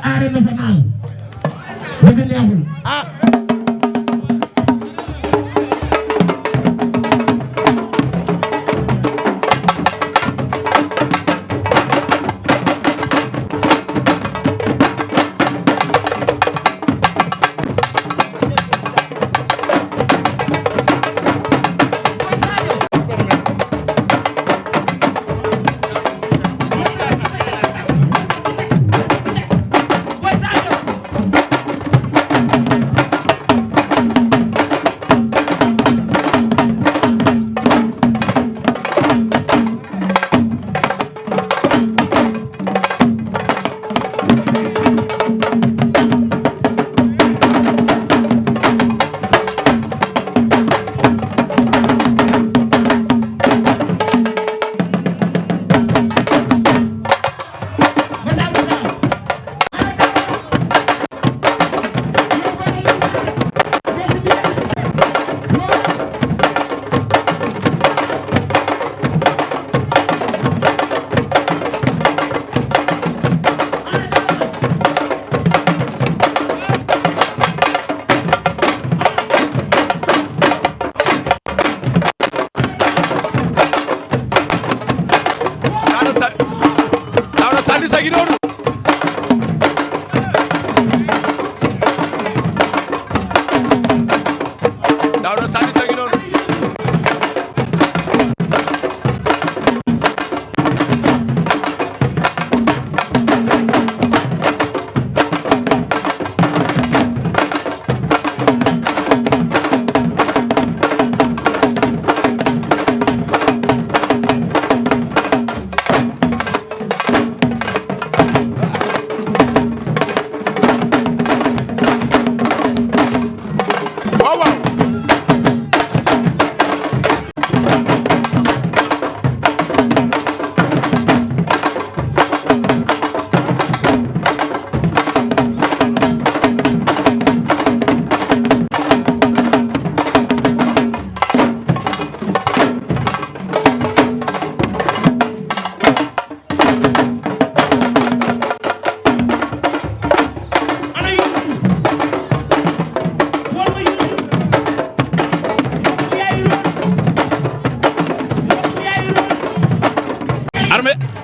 arène nationale dëgg neexul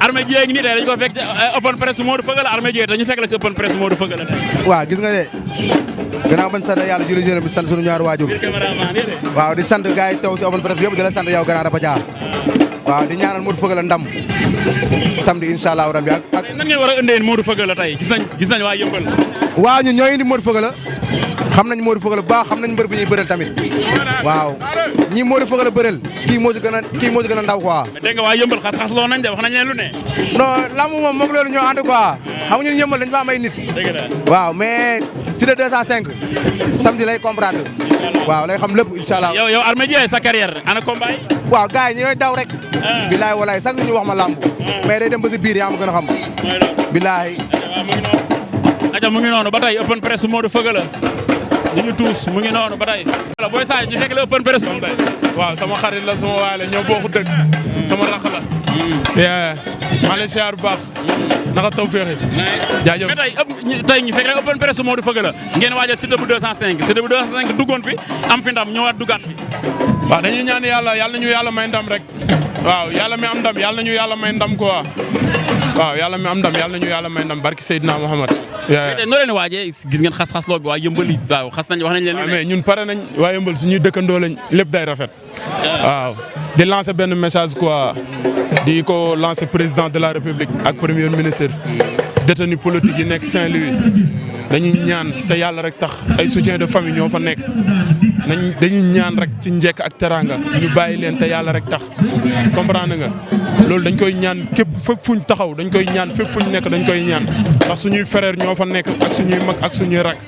Armé Dieng ngi nii tey dañu ko fekk open press Modou Feugeula Armé Dieng dañu fekk la si open press Modou Feugeula tey. waaw gis nga de gannaaw bañ sant yàlla julli jërëm di sant sunu ñaari waajur waaw di sant gars yi taw si open press yëpp di la sant yow gannaaw dafa jaar waaw di ñaanal Modou Feugeula ndam samedi incha allah rabbi ak nan ngeen war a indee Modou Feugeula tey gis nañ waa Yëmbal. waaw ñun ñoo indi Modou Feugeula xam nañ Modou Feugeula bu baax xam nañ mbër bi ñuy bëreel tamit waaw ñi Modou Feugeula bëreel kii moo ci gën a ndaw quoi. mais dégg nga waa Yëmbal xas loo nañ de wax nañ leen lu ne. non lamb moom moog loolu ñoo ànd quoi xam nga ñun Yëmbal dañu fa am ay nit. waaw mais si de 205 samedi lay comprendre. waaw lay xam lépp incha allah. yow Armé Dieng sa carrière ana combat yi. waaw gars yi ñooy daw rek. bilaay walaay sax ñu wax ma lamb. mais day dem ba si biir yaa ma gën a xam. bilaay. aja mu ngi noonu ba tey open press Modou Feugeula ñu ngi tuus mu ngi noonu ba tey. voilà booy Sadio ñu fekk la open press. waaw sama xarit la sama waay la ñoo bokk dëgg. sama rakk la. maa ngi siyaar bu baax. naka taw féexi. jaajëf mais tey ñu fekk rek open press Modou Feugeula ngeen waajal Siteu bu 205 Siteu bu 205 duggoon fi am fi ndam ñëwaat duggaat fi. waaw dañuy ñaan yàlla nañu yàlla may ndam rek. waaw yàlla mi am ndam yàlla nañu yàlla may ndam quoi. waaw yàlla mi am ndam yàlla nañu yàlla may ndam barki Seydina Mohamed. tey noo leen waajee gis ngeen xas loo bi waa Yëmbal yi waaw wax nañ leen. mais ñun pare nañ waa Yëmbal suñuy dëkkandoo lañ lépp day rafet. waaw di lancer benn message quoi di ko lancer président de la république ak premier ministre détenu politique yi nekk Saint-Louis dañuy ñaan te yàlla rek tax ay soutien de famille ñoo fa nekk dañuy ñaan rek ci njekk ak teranga ñu bàyyi leen te yàlla rek tax comprendre nga loolu dañ koy ñaan képp fépp fuñ taxaw dañ koy ñaan fépp fuñ nekk dañ koy ñaan ndax suñuy frère ñoo fa nekk ak suñuy mag ak suñuy rak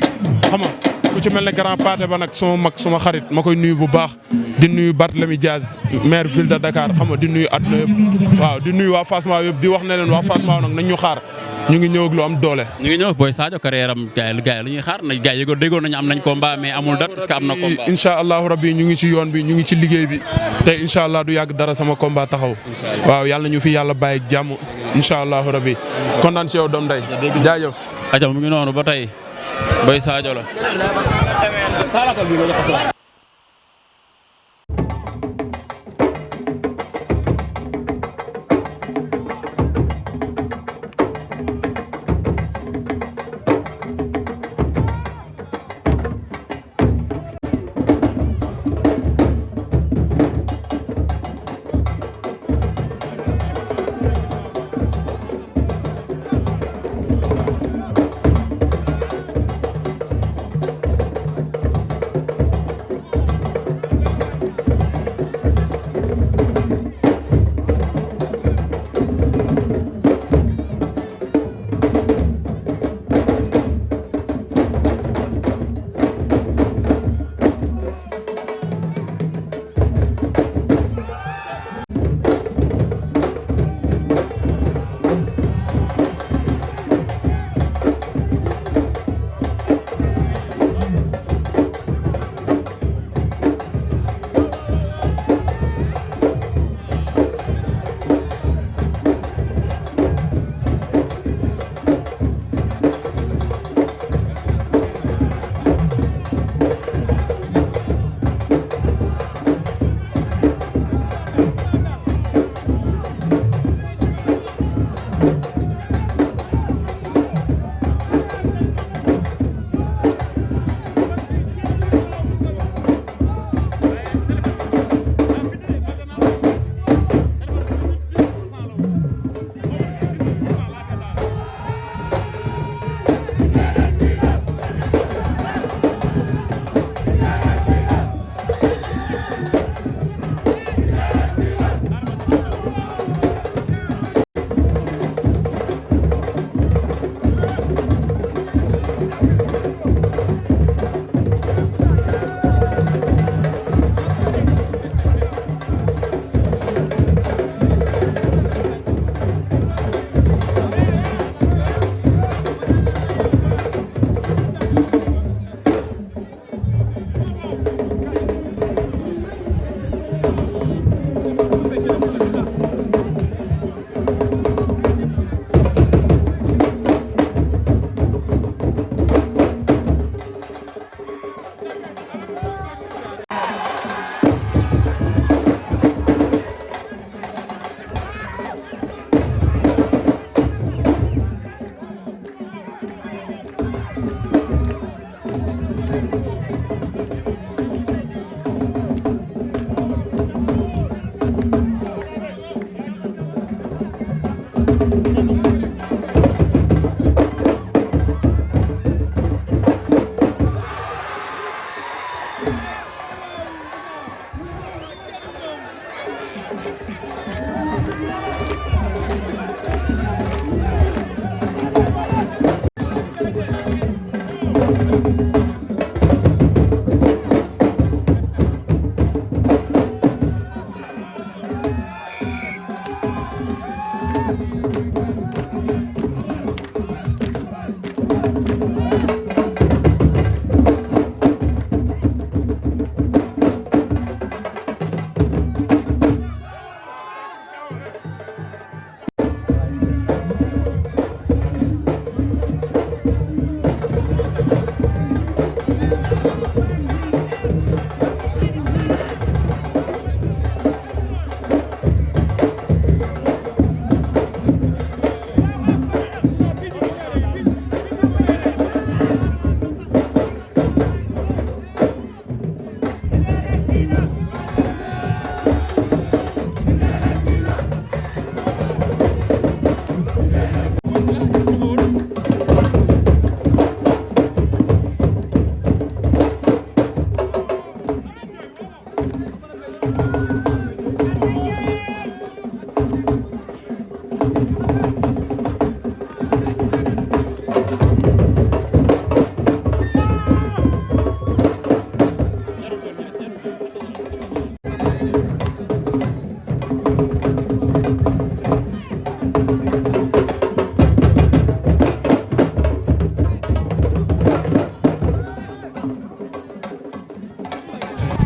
xam nga ku ci mel ne grand pâté ba nag suma mag suma xarit ma koy nuyu bu baax di nuyu Barthélemy Diaz maire ville de Dakar xam nga di nuyu àdduna yëpp waaw di nuyu waa Fass Mbao yëpp di wax ne leen waa Fass Mbao nag nañ ñu xaar ñu ngi ñëw ak lu am doole. ñu ngi ñëw Boy Sadio carrière am gars yi lu ñuy xaar na gars yi déggoon nañu am nañ combat mais amul date est-ce que am na combat. incha allahu rabbi ñu ngi ci yoon bi ñu ngi ci liggéey bi te incha allah du yàgg dara sama combat taxaw. waaw yàlla ñu fi yàlla bàyyi jàmm incha allahu rabi kontaan ci yow doom day jaajëf. aja mu ngi noonu ba tey Boy Sadio la.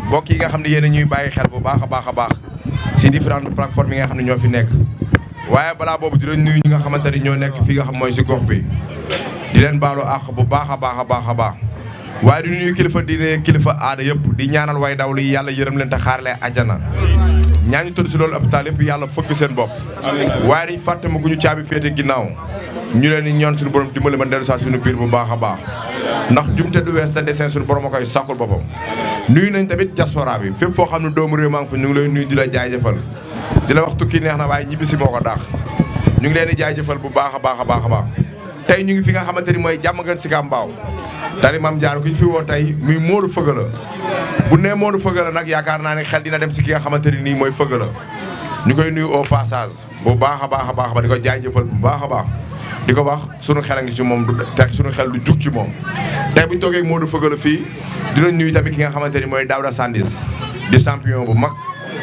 mbokk yi nga xam ne yéen a ñuy bàyyi xel bu baax a baax si différentes plateformes yi nga xam ne ñoo fi nekk waaye balaa boobu di leen nuyu ñi nga xamante ni ñoo nekk fii nga xam mooy si gox bi di leen baalu àq bu baax a baax waaye di nuyu kilifa diine kilifa aada yëpp di ñaanal way daw li yàlla yërëm leen te xaarlee àjjana ñaa ñu tëdd si loolu hôpital yëpp yàlla fëgg seen bopp waaye dañ fàtte ma gu ñu caabi féete ginnaaw ñu leen di ñoon suñu borom dimbali ma dellu saa suñu biir bu baax a baax ndax jumte du wees te dessin suñu borom a koy sàkkul boppam nuyu nañ tamit diaspora bi fépp foo xam ne doomu réew maa ngi fa ñu ngi lay nuyu di la jaajëfal di la wax tukki neex na waaye ñibbisi moo ko daax ñu ngi leen di jaajëfal bu baax a baax tey ñu ngi fi nga xamante ni mooy Diamaguène Sicap Mbao tari Mame Diarra ku ñu fi woo tey muy Modou Feugeula bu nee Modou Feugeula nag yaakaar naa ne xel dina dem si ki nga xamante ni nii mooy Feugeula ñu koy nuyu au passage bu baax a baax di ko jaajëfal bu baax a baax di ko wax sunu xel a ngi ci moom te sunu xel lu jug ci moom tey bu ñu toogee ak Modou Feugeula fii dinañ nuyu tamit ki nga xamante ni mooy Daouda Sandis di champion bu mag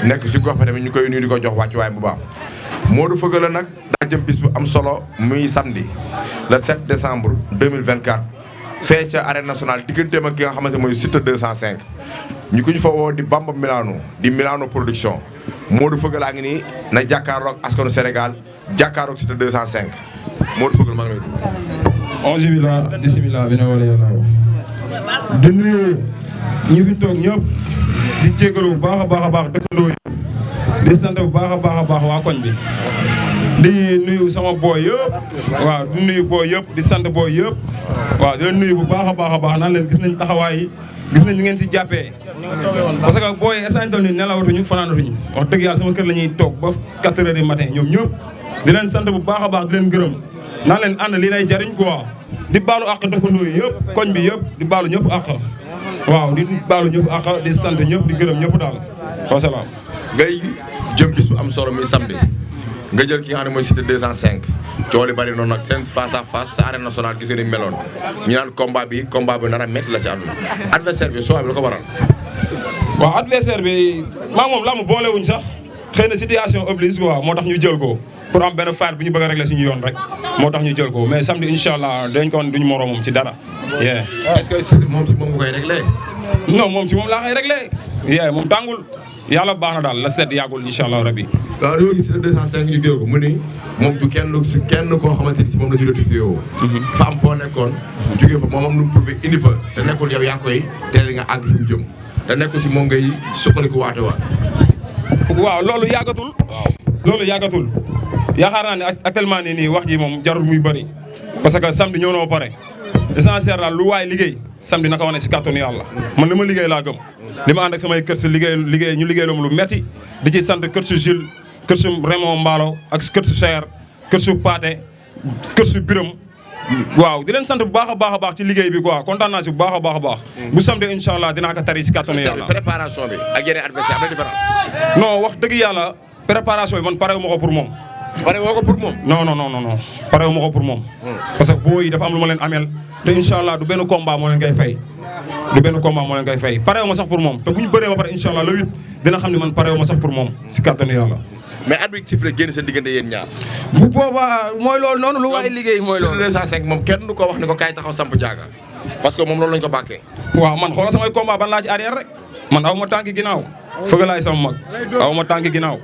nekk si gox ba tamit ñu koy nuyu di ko jox wàccuwaay bu baax Modou Feugeula nag daa jëm bis bu am solo muy samedi le 7 décembre 2024 fee ca arène nationale digganteem ak ki nga xamante mooy Siteu 205 ñu ko ñu fa woo di Bamba Milano di Milano production Modou Feugeula ngi nii na jàkkaarloog askanu Sénégal jàkkaarloog Siteu 205 Modou Feugeula maa ngi lay dugg. onze billah bisimilah bi na wala yàlla di nuyu ñi fi toog ñëpp di jégalu bu baax a baax dëkkandoo yi di sant bu baax a baax waa koñ bi di nuyu sama booy yëpp waaw di nuyu booy yëpp di sant booy yëpp waaw di leen nuyu bu baax a baax naan leen gis nañ taxawaay yi gis nañ ni ngeen si jàppee parce que booy instant toll ni nelawatuñu fanaanatuñu wax dëgg yàlla sama kër la ñuy toog ba 4 heures du matin ñoom ñëpp di leen sant bu baax a baax di leen gërëm naan leen ànd lii lay jariñ quoi di baalu àq dëkkandoo yi yëpp koñ bi yëpp di baalu ñëpp àq waaw di baalu ñëpp àq di sant ñëpp di gërëm ñëpp daal wasalaam. ngay jëm bis bu am solo muy samedi nga jël ki nga xam ne mooy Siteu 205 coow li bari noonu nag seen face à face sa arène nationale gis nga ni meloon ñu naan combat bi nar a métti la ci àdduna adversaire bi soo bi la ko waral. waaw adversaire bi maa moom làmb boolewuñ sax xëy na situation oblige quoi moo tax ñu jël ko pour am benn faar bu ñu bëgg a régler suñu yoon rek moo tax ñu jël ko mais samedi incha allah dañ ko woon duñu moroomam ci dara. est-ce que moom si moom nga koy réglé. non moom si moom laa koy réglé. moom tàngul yàlla baax na daal la sedd yàggul incha allah rabbi. waaw loolu gis na 205 ñu géew ko mu ni moom du kenn koo xamante ni si moom la ñu rectifié woo. dafa am foo nekkoon. jógee fa moom am lu mu prouvé indi fa te nekkul yow yaa koy teel nga àgg fi mu jëm te nekkul si moom ngay suqaliku waate waat. waaw loolu yàggatul. loolu yàggatul yaakaar naa ne actuellement nii wax ji moom jarul muy bëri parce que samedi ñëw na ba pare l'essentiel daal lu waay liggéey samedi naka wane si kàttanu yàlla man li ma liggéey laa gëm li ma ànd ak samay kër si liggéey ñu liggéey loom lu metti di ci sant kër su Jules kër su Raymond Mballo ak kër su Cher kër su Paate kër su Biram waaw di leen sant bu baax a baax ci liggéey bi quoi kontaan naa si bu baax a baax bu samedi incha allah dinaa ko tari si kàttanu yàlla. préparation bi ak yeneen adversaire am na différence. non wax dëgg yàlla préparation bi man pare wu ma ko pour moom. pare woo ko pour moom. non pare wu ma ko pour moom. parce que boo yi dafa am lu ma leen ameel te incha allah du benn combat moo leen koy fay. pare wu ma sax pour moom te bu ñu bëree ba pare incha allah le 8 dina xam ne man pare wu ma sax pour moom si kàttanu yàlla. mais arbitre la génn seen diggante yéen ñaar. bu boobaa mooy loolu noonu lu waay liggéey mooy loolu. 205 moom kenn du ko wax ne ko kaay taxaw samp jaaga parce que moom loolu lañ ko bàkkee. waaw man xoolal samay combat ban laa ci arrière rek man aw ma tànki ginnaaw Feugeulaay sama mag aw ma tànki ginnaaw.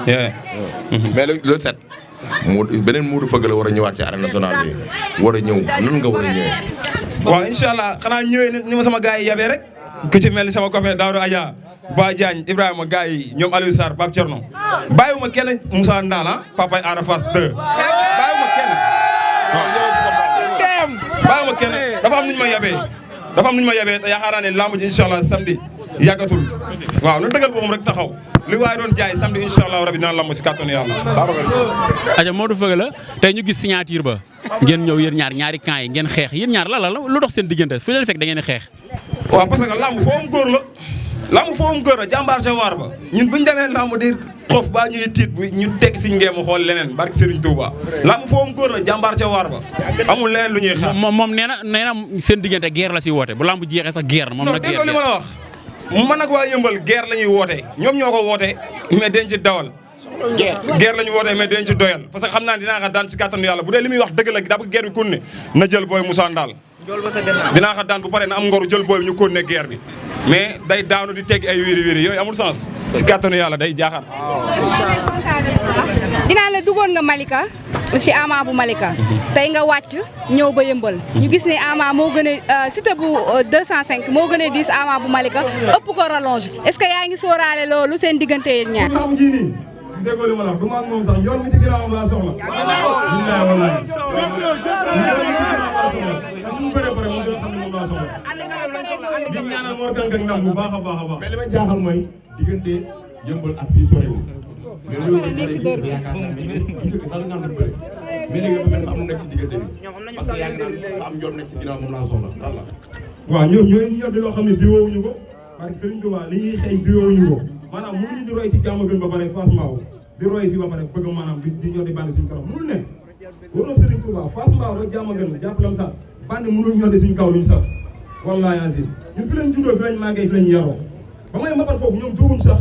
mais le 7 beneen Modou Feugeula war a ñëwaat ci arène nationale bi war a ñëw nan nga war a ñëwee. waaw incha allah xanaa ñëwee ni ma sama gars yi yabee rek ku ci mel ni sama copain Daouda Adja Ba Diagne Ibrahima gars yi ñoom Aliou Sarr Pape Thierno bàyyiwuma kenn Moussa Ndala Papa Ada Fass 2 bàyyiwuma kenn bàyyiwuma kenn dafa am nu ñu ma yabee te yaakaar naa ne lamb ji incha allah samedi yàggatul waaw na dëggal boppam rek taxaw li waaye doon jaay samedi incha allah rabi dina lamb si kàttanu yàlla. aja Modou Feugeula tey ñu gis signature ba ngeen ñëw yéen ñaari camp yi ngeen xeex yéen ñaar la lu dox seen diggante fu leen fekk da ngeen xeex. waaw parce que lamb foo am góor la lamb foo am góor la jàmbaar ca waar ba ñun bu ñu demee lamb di xof ba ñuy tiit bu ñu teg si ngeemu xool leneen barke Serigne Touba lamb foo am góor la jàmbaar ca waar ba amul leneen lu ñuy xaar. moom nee na seen diggante guerre la si woote bu lamb jeexee sax guerre na moom nag guerre li ma la wax man nag waa Yëmbal guerre la ñuy woote ñoom ñoo ko woote mais dañ ci dawal guerre la ñu woote mais dañ ci doyal parce que xam naa dinaa ko daan si kàttanu yàlla bu dee li muy wax dëgg la dafa guerre bi kunne na jël booy Moussa Ndal dinaa ko daan bu pare na am ngoru jël booy bi ñu kunne guerre bi mais day daanu di teg ay wéri yooyu amul sens si kàttanu yàlla day jaaxaan. dinaa la duggoon nga Malika ci Ama bu Malika tey nga wàcc ñëw ba yëmbal ñu gis ne Ama moo gën a Siteu bu 205 moo gën a diis Ama bu Malika ëpp ko rallonge est-ce que yaa ngi sóoraale loolu seen diggante yéen ñaar. am ji nii déggoo li ma la du ma ak moom sax yoon mi ci ginnaawam laa soxla. suñu bëree bëri moom dina xam ne moom laa soxla. di ñaanal moo gàncax ndam bu baax a baax a baax. mais li ma jaaxal mooy diggante yëmbal ak fii soriwul. mais loolu mooy bëri bi yaakaar naa ne kii sax nga am lu bëri mais léegi dafa mel ni am lu nekk si diggante bi parce que yaa ngi naan dafa am yoon nekk si ginnaaw moom laa soxla lan la. waaw ñoom ñooy ñor di loo xam ne diwoowuñu ko parce que Serigne Touba li ñuy xëy diwoowuñu ko maanaam mënuñu di roy si jàmm gën ba pare Fass Mbao di roy fii ba pare bëgg maanaam di ñor di bandi suñu kaw mënul ne war na Serigne Touba Fass Mbao ba jàmm gën jàppalam sax bandi mënul ñor di suñu kaw luñu saf wallaahi azim ñun fi lañ juddoo fi lañ màggee fi lañ yaroo ba may mbapat foofu ñoom jóguñ sax